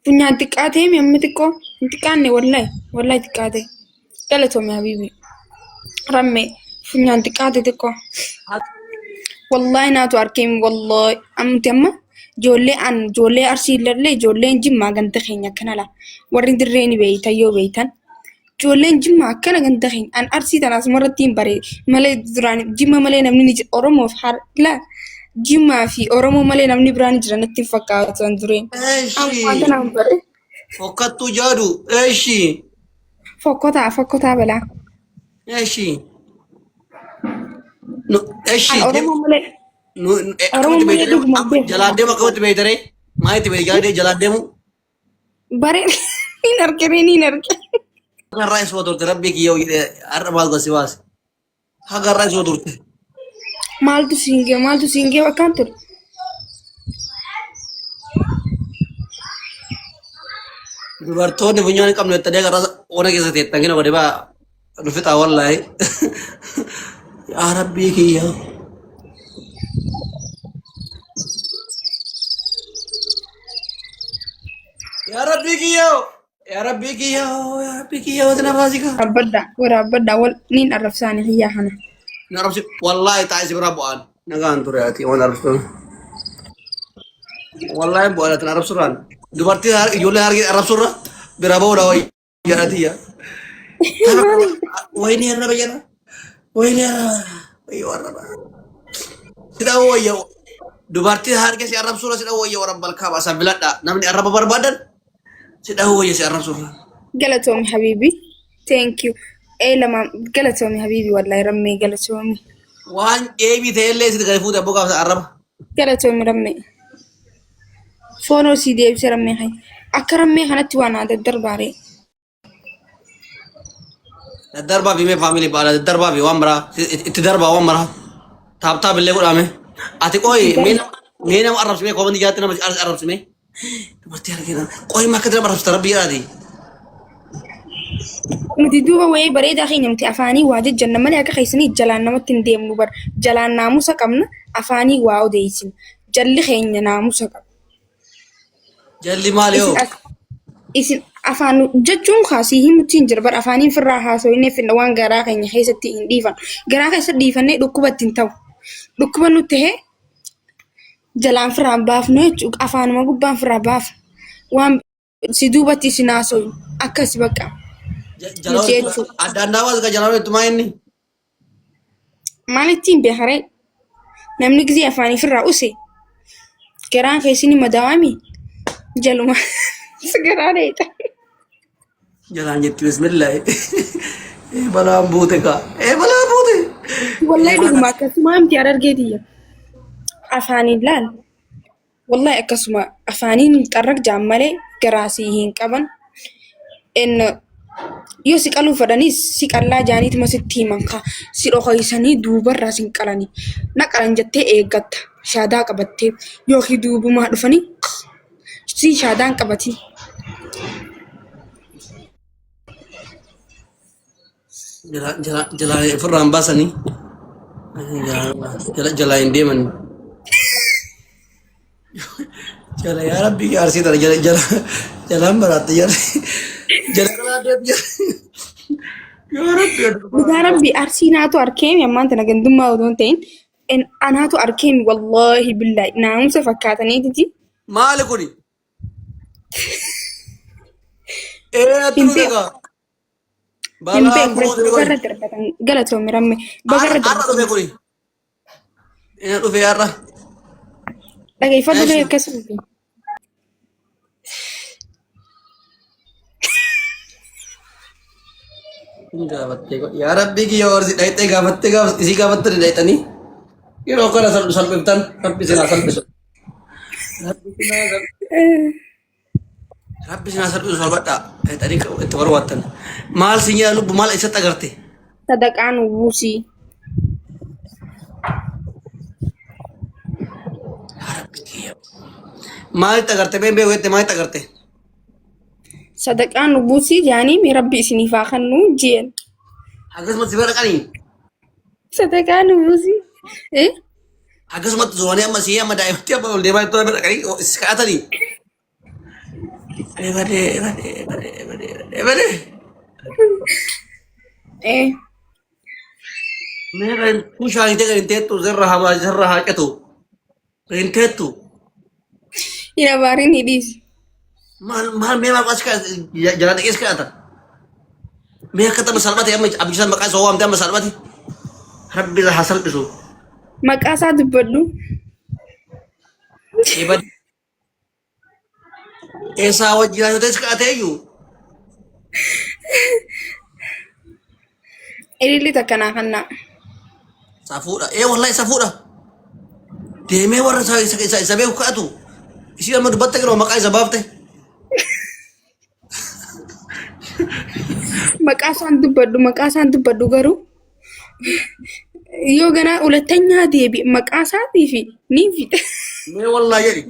Funyaan xiqqaatee mi amma xiqqoo hin xiqqaanne wallahi wallahi xiqqaate. Galatoomi habiibi. Rammee funyaan xiqqaate xiqqoo. Wallahi naatu arkeem wallahi amti amma ijoollee an ijoollee arsii illee ijoolleen jimmaa ganda keenya akkana laa warri dirree ni beeytan yoo beeytan ijoolleen jimmaa akkana ganda keenya an arsii tana asumarratti hin bare malee duraan jimma malee namni ni jira oromoof har laa jimmaa fi oromoo malee namni biraa ni jira natti hin fakkaatu an dureen Eshi. an tanaan bare Fokkattuu jaadu. Eshi. fokkotaa fokkotaa balaa Eshi. Nu eshi. an oromoo malee Nu oromoo akkamitti malee beektaree? dhuguma beeku Jalaan deemu akkamitti beektaree? Maalitti beektaree jalaan deemu? bare niin argine niin argine. Haga irraa isuma turte rabbii kiyya hojii har'a maal gosi baase. Haga irraa isuma turte. Maaltu siin ga'e maaltu siin ga'e akkaan ture. Dubartoonni funyaan hin qabne jettanii haga irraa ona keessa teettan kina godhe baa nu fixaa wallaahi. Yaa rabbii kiyya. Yaa rabbii kiyya. Yaa rabbii kiyya. Yaa rabbii kiyya. Wati na baasika. Waraabadhaa waraabadhaa wal niin arrabsaani kiyyaa kana. Na arrabsi wallaahi taa'ee si biraa bu'aan. Nagaan ture ati waan arrabsitu. Wallaahi bu'aan ati na arrabsurraan. Dubartii ijoollee hargee arrabsurra bira ba'uudha wayii jedhati yaa. Wayini arraba jedha. Wayini arraba. Wayii arraba. Sidha wayya. Dubartii hargee si arrabsurra sidha wayya warra balkaa baasan filadha. Namni arraba barbaadan sidha wayya si arrabsurra. Galatoomi habiibi. Thank you. Ee lama galatoomi habiibi wallahi rammee galatoomi. Waan eebii ta'ellee sitti gadi fuute abboo gaafsa arraba. Galatoomi rammee. Foonoo sii deebisee rammee kan akka rammee kanatti waan naa daddarbaaree. Daddarbaa fi mee faamilii baala daddarbaa fi waan biraa itti darbaa waan biraa taap taap illee godhame. Ati qoyi mee nama arrabsimee koomantii jaatti nama arrabsimee dubartii argina qoyi makka nama arrabsita rabbii jedhaati. Nuti duuba wayii bareedaa keenya nuti afaanii waa jajjanna malee akka keessanii jalaan namatti hin deemnu bar jalaan naamusa qabna afaanii waa odeessina jalli keenya naamusa qaba. Jalli maali hoo? Isin as isin afaan jechuun kaasii himutti hin jira bar afaaniin firraa haasofnee finna waan garaa keenya keessatti hin dhiifan garaa keessa dhiifannee dhukkuba ittiin ta'u dhukkuba nutti ta'e jalaan firraa hin baafnu jechuudha afaanuma gubbaan firraa baafna waan si duubatti isin haasoyu akkas bakka nuti jechuudha. Adda addaa baas ka jalaa ittumaa inni. Maal ittiin beekaree namni gisee afaanii firraa use garaan keessi ni madaawami jaluma si garaa dheeta. Jalaan jetti bismillaahi. Ee balaan buute kaa. Ee balaan buute. Wallahi dhuguma akkasuma miti harargeetiyya. Afaaniin laal Wallahi akkasuma afaaniin xarraq jaan malee garaa sii hin qaban. En yoo si qaluu fedhanis si qallaa jaaniituma sitti himan ka si dhokaysanii duubarraa sin qalani. Na qalan jettee eeggatta shaadaa qabattee yookiin duubumaa dhufanii si shaadaan qabatin. Jalaa ofirraa hin baasanii. Jalaa hin deemanii. Jala yaa rabbi arsii tana jala jala jalaan baraatte jala jala kalaa deem jala. Yaa rabbi. Dhugaa rabbi arsii naatu arkeemi ammaan tana gandummaa odoo hin ta'in en anaatu arkeemi wallaahi billaahi naamusa fakkaataniititi Maali kuni? Ee natti hin dhufe beeku. kaa. Hin Balaa beeku buute bagarra kuni. darbatan galatoomi ramme bagarra Har'a har'a dhufe darbatan kuni. Ina dhufe har'a. dhageeffadhu Eshi. lee akkasuma. Hin gaafattee godhi. Yaa rabbii kiyya warsi dhayxee gaafattee gaaf isii gaafattanii dhayxanii. Yeroo kana salphiftan rabbi isin haa salphisu. Rabbi isin haa salphisu. Rabbi isin haa salphisu salphadhaa. Dhayxanii itti warwaattan. Maal sin jedha lubbu maal isatti agarte? Sadaqaan buusii. Yaa rabbi kiyya. Maalitti agarte been beeku jette maalitti agarte? Sadaqaan buusii jaanii mee rabbi isiniif haa kennuu jeen. Akkasumatti si bira dhaqanii? Sadaqaan buusii. Eh? Akkasumatti zoonii amma sii amma daa'imatti amma ol deemaa jirtu bira dhaqanii si kadhatanii. Ebadee ebadee ebadee ebadee ebadee. Ee. Mee kan kushaan hin ta'e hin teettu sirra hamaa sirra haa cetu. Hin teettu. Hin abaarin ni dhiisi. Maal maal mee maqaa si jalaa dhaqees kadhata. Mee akka tapha salphate amma abdiisan maqaa isaa waamte amma salphate. Rabbi isa haa salphisu. Maqaa isaa dubbadhu. Ebadee. Eessaa wajjin yoo ta'es kadhatee iyyuu. Ililli takka naa kannaa. Safuudha. Ee wallahi safuudha. Deemee warra isa beeku kadhatu. Ishii amma dubbatte yeroo maqaa isa baafte. Maqaa isaan dubbadhu maqaa isaan dubbadhu garuu yoo ganaa ulattanyaa deebi maqaa isaatii fi ni fida. Mee wallahi jedhi.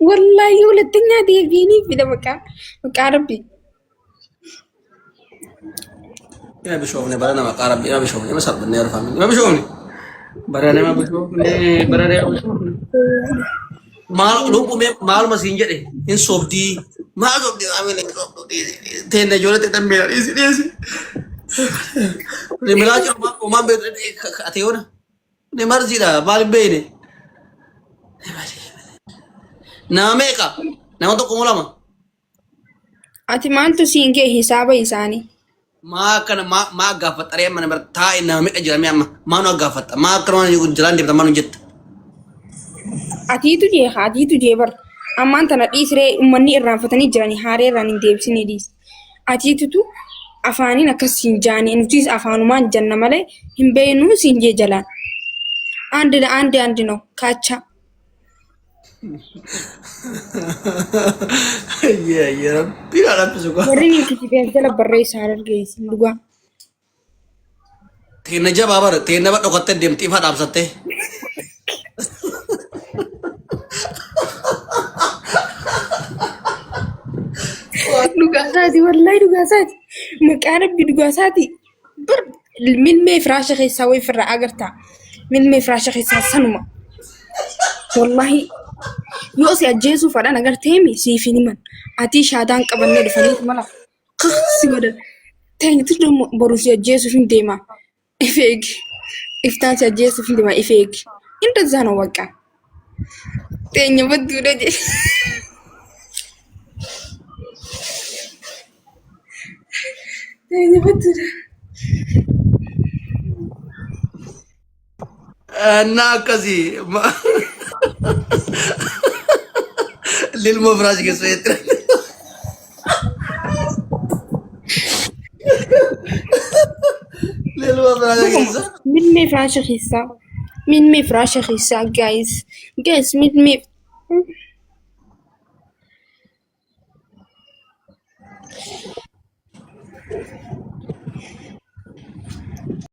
Wallaahi ulattanyaa deebii ni fida maqaa maqaa rabbi. Ina bishoofne bara nama maqaa rabbi ina bishoofne ima salphanne yeroo faamili ima bishoofne. Bara nama bishoofne bara nama bishoofne. Maal lubbuu mee maaluma siin jedhe hin sobdii maal sobdii maamila hin sobdu teenne ijoollee teenne miila dhiisi dhiisi. Milaa jiru maal beektu ati yoona ni marziidha maal hin beekne. Nama meeqa nama tokko moo lama. Ati maaltu siin ga'e hisaaba isaanii? Maa akkana maa maa gaafatta ree amma nama taa'e nama meeqa jira mee amma maa nu gaafatta maa akkana waan jalaan deemta maa nu jetta. Atiitu jee atiitu jee bar ammaan tana dhiisree uummanni irraanfatanii jiranii haaree irraan hin deebisinii dhiisi. Atiitutu afaaniin akkas siin jaanii nutis afaanumaan janna malee hin beeknuu siin jee jalaan. Andi andi andi no kaachaa. Ayyee ayyee rabbiin haa laffisu kaa. Warri ni kijibee jala barreessaa dargeessi dhugaa. Teenna jabaa bara teenna bara dhokattee deemti ifa dhaabsattee. Dhugaa isaati wallaahi dhugaa isaati. Maqaa rabbi dhugaa isaati. Bar milmee firaasha keessaa wayi firraa agartaa. Milmee firaasha keessaa sanuma. Wallaahi yoo si ajjeesuu fadhan agarteemi siif hin himan. Atii shaadaan qabannee dhufanii mala si godhan. Teenyutu immoo boru si ajjeesuuf hin deema. If eegi. Iftaan si ajjeesuuf hin deema if eegi. Inda zaana waqa. Teenya badduudha jedhe. Teenya badduudha. እና akkasii lilmoo firaash keessa jettee. Lilmoo firaash keessa. Milmee firaasha keessaa. Milmee firaasha keessaa guys. Guys milmee.